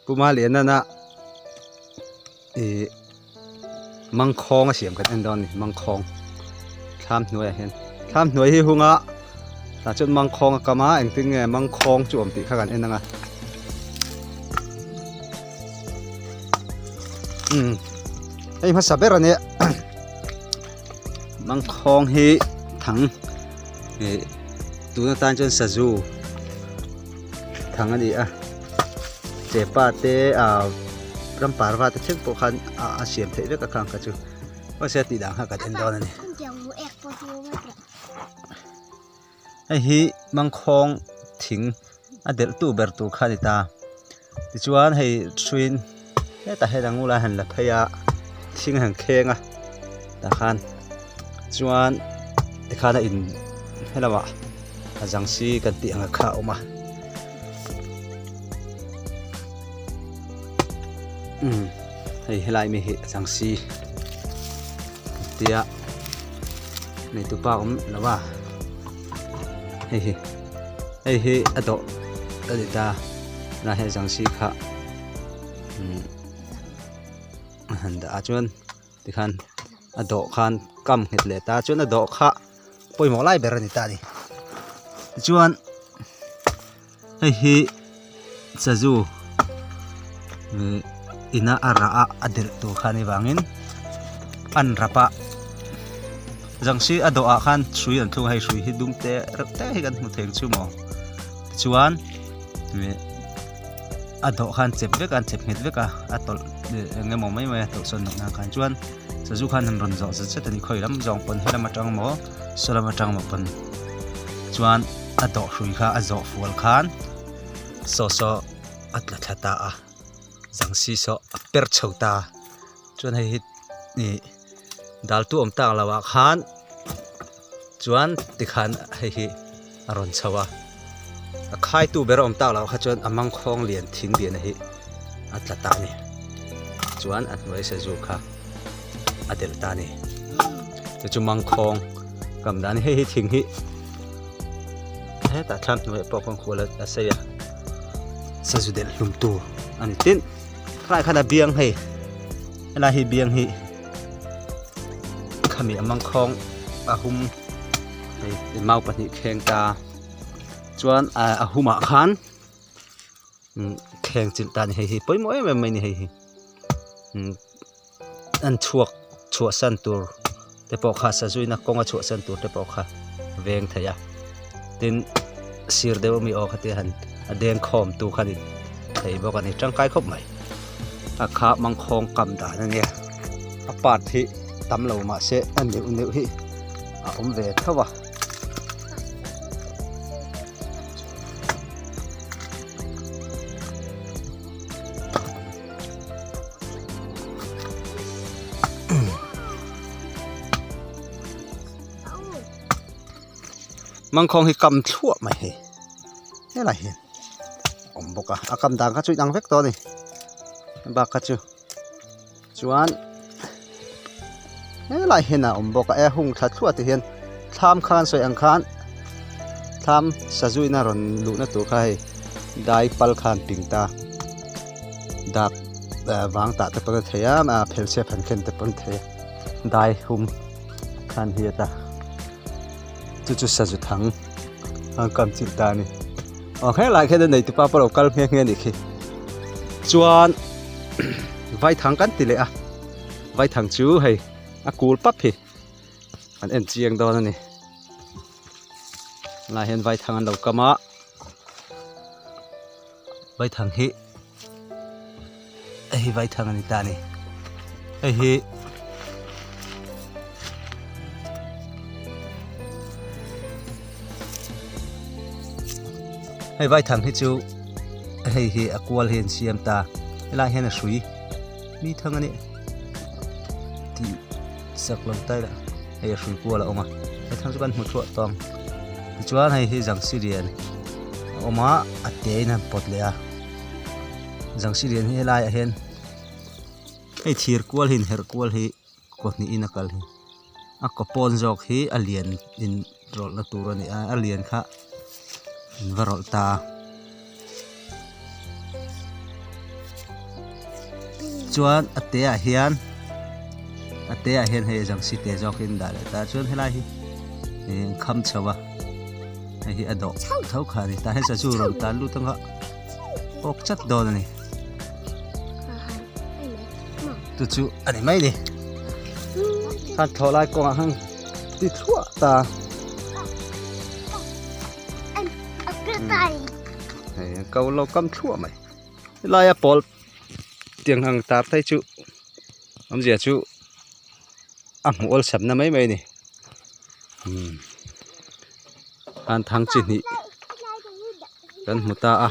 Puma lian nana ih mangkhawng a siam kan en dawn a ni mangkhawng thlam hnuaiah hian thlam hnuai hi hunga tah chuan mangkhawng a kam a engtin nge mangkhawng chu awm tih kha kan en ang a umm hei hmasa ber a nia mangkhawng hi thang ih tun atan chuan sazu thang a ni a chepa te ah ram parva te thleng pawh khan a siam theih vek a khang kha chu mahse tih dan kha kan en dawn a ni hei hi mangkhawng thing a delh tu ber tur kha a ni ta tichuan hei hruiin hetah hian a ngula han la phei a thing a han kheng a tah khan chuan tikhan a in helamah a zang si kan tih ang kha a awm a umm hei helai mi hi a zang si tia neitu pa awm lo a hei hi hei hi a dawh a ni ta tunah hian zang si kha umm a han dah a chuan tikhan a dawh khan kam nghet leh ta chuan a dawh kha pawimawh lai ber a ni ta a ni tichuan hei hi sazu ih ina a rah a a delh tur kha a nih vangin an rap a zangsi a dawh ah khan hrui an thlung a hei hrui hi dum te reuh te hi kan hmu thei ang chu maw tichuan ih a dawh khan chep vek a an chep nghet vek a a tawlh eng emaw mai mai a tawlh sawn loh nan khan chuan sazu khan an rawn zawh zet zet a ni khawi lam zawng pawn helam atang maw saw lam atang maw pawn chuan a dawh hrui kha a zawh fual khan saw saw a tla thla ta a zang si saw a per chho ta chuan hei hi ih dal tu awm tak loh ah khan chuan tikhan hei hi a rawn chho a a khaitu ber a awm tak loh kha chuan a mangkhawng lian thing lian a hi a tla ta a ni chuan a hnuai sazu kha a delh ta a ni chu chu mangkhawng kam dan hei hi thing hi hetah thlam hnuaiah pawh khawn khual a sei a sazu delh hlum tur a ni tin khalai khan a biang hei helai hi biang hi khami a mangkhawng a hum hei mau pahnih kheng ta chuan a humah khan kheng chilh ta a ni hei hi pawimawh em em mai a ni hei hi an chhuak chhuahsan tur te pawh kha sazuina kawnga chhuahsan tur te pawh kha veng thei a tin sir deuh ami aw khatia han a deng khawm tu kha ni thei bawk a ni tangkai khawp mai a kha mangkhawng kam dan a nia a part hi tam lo mahse a neuh neuh hi a awm ve tho a. Mangkhawng hi kam thluah mai hei helai hian awm bawk a a kam dan kha chu inang vek tawh a ni bak kha chu chuan helai hian a awm bawk a e hung thla thluah te hian thlam khan sawi ang khan thlam sazuina rawn luhna tur kha hei dai pal khan ping ta dak vang tah te pawn a thei a phel chhiat han khen te pawn a thei a dai hum khan hi a ta chu chu sazu thang a kam chilh ta a ni aw helai khian a nei tupa pawh a lo kal nghe nghe a nih khi chuan vaithang kan ti leh a vaithang chu hei a kul pap hi an en chiang dawn a ni lai hian vaithang an lo kam a vaithang hi hei hi vaithang a ni ta a ni hei hi hei vaithang hi chu hei hi a kual hi an siam ta helai hian a hrui mi thang a nih tih sak lo tai lah hei a hrui kual a awm a hei thang chu kan hmu thuah tawng tichuan hei hi zangsi lian a awm a a te in a han pawt leh a zangsi lian hi helai ah hian hei thir kual hi inherh kual hi kaw hnih in a kal hi a kaw pawn zawk hi a lian in rawlh na tur a ni a a lian kha. An va rawlh ta a. Chuan a te ah hian a te ah hian hei zang si te zawk hi an dah leh ta a chuan helai hi ih an kham chho a hei hi a dawh tho kha a ni tah hian sazu rawn tan lut anga awk chat dawn a ni chu chu a ni mai a ni khan thlawh lai kawngah khan ti thluah ta a. Hei a ko lo kam thluah mai helaia pawl tiang ang tar phei chu awmzia chu a hmuh awlsam na mai mai a ni umm han thang chi hnih kan hmu ta a.